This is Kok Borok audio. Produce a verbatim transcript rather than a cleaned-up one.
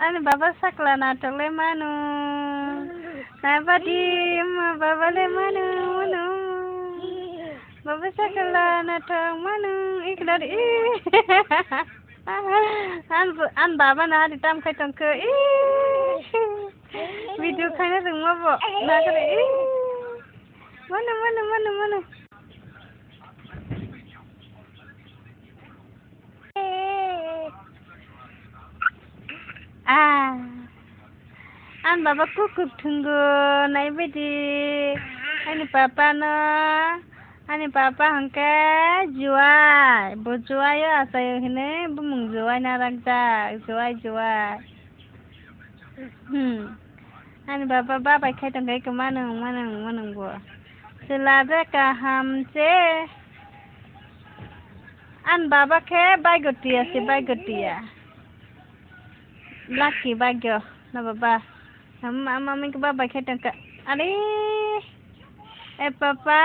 Ani baba sakla naithok le manu. Naibadi ma baba le manu, manu. Baba sakla naithok manu. Ikdar i. An, an baba na di tam khai tongkhe. I. Video khaina rwngma bo. Nakare i. Manu, manu, manu, manu. Ah, ani baba kukuk thungo, naibadi. Ani papa no, ani papa hwnkhe Juwai, bo Juwai o achaio hinwi bumung Juwai narakjak, Juwai, Juwai. Hmm. Ani baba babai khai tongkha, eko manung, manung, manung bo. Chwla de kaham se. Ani baba khe baigo tiya se, baigo tiya. Lucky baigo, na baba. Ama, ama, ama khe babai khai tongkha. Are, e papa.